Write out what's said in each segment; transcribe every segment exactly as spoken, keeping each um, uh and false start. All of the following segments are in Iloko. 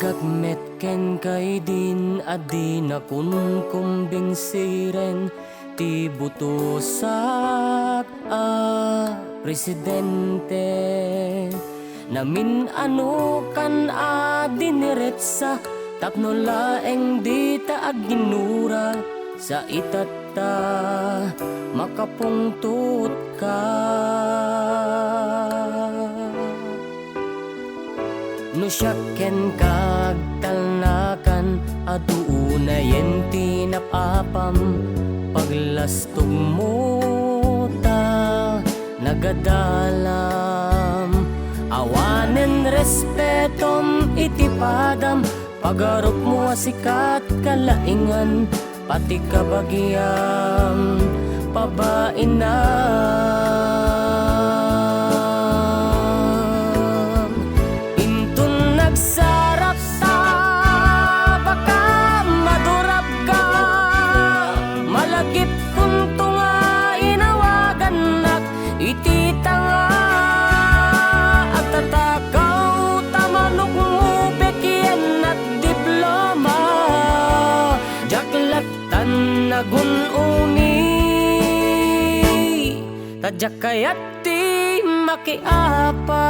Met kenka idin a dina kunkumbinsiren ti butosak a presidente. Namin-anokan a diniretsa tapno laeng dita agginura sa itatta makapungtotka. No siak kenka agtalnakan, adu unayen ti nap-apam, paglastogmo ta nagadalam. Awanen respetom iti padam, pagarupmo a sika ti kalaingan, pati kabagiam, pabainam. Inton nagsarapta, baka madurabka, malagipkonto nga inawagannak iti tanga. Agtatakaw ta manukmubek yen nagdiploma. Diak lattan agun-uni, ta diak kayat ti makiapa.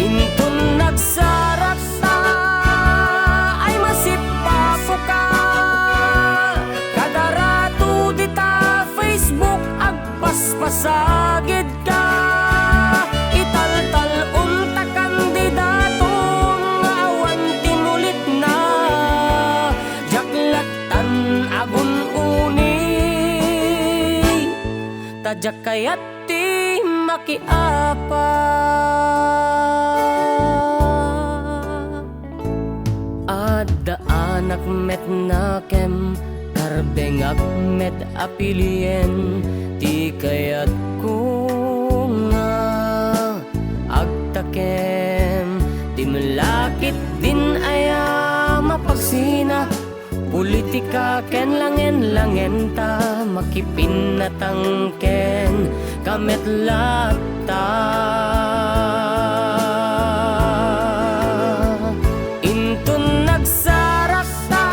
Inton nagsarapta ay masippapoka, kada rato dita Facebook agpaspasagidka. Italtal-onta kandidato nga awan ti mulitna, diak lattan agun-uni, ta diak kayat ti makiapa. Adda anak met nakem, karbengak met a pilien, ti kayatko nga agtakem. Dimlakit din aya mapagsina, politika ken langen-langenta, makipinnatang kenka met latta. Inton nagsarapta,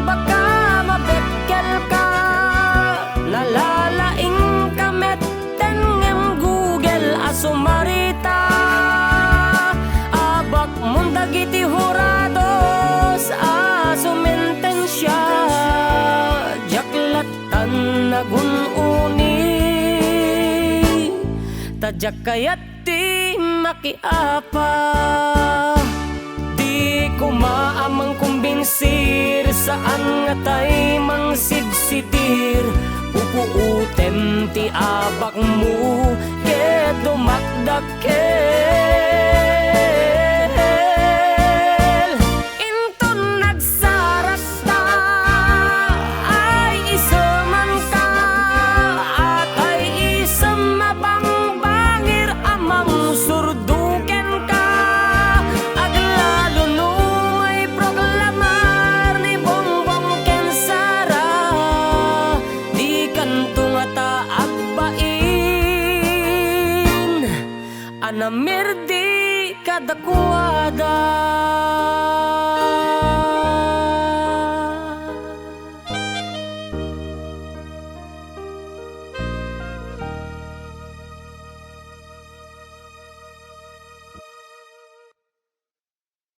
baka mabekkelka, nalalaingka met. Dengngem Google a sumarita, abakmon dagiti hurados a sumentensia. Diak lattan agun-uni, ta diak kayat ti makiapa. Di koma a mangkumbinsir, saan nga tay mangsidsitsir. Pupuotem ti abakmo ket dumakdakkel. Inton nagsarapta, ay isemanka, atay isem a bangbangir a mangsurdo kenka. Aglalo no maiproklamar ni Bongbong ken Sara, dikanto ngata agbain a namirdi kadakuada.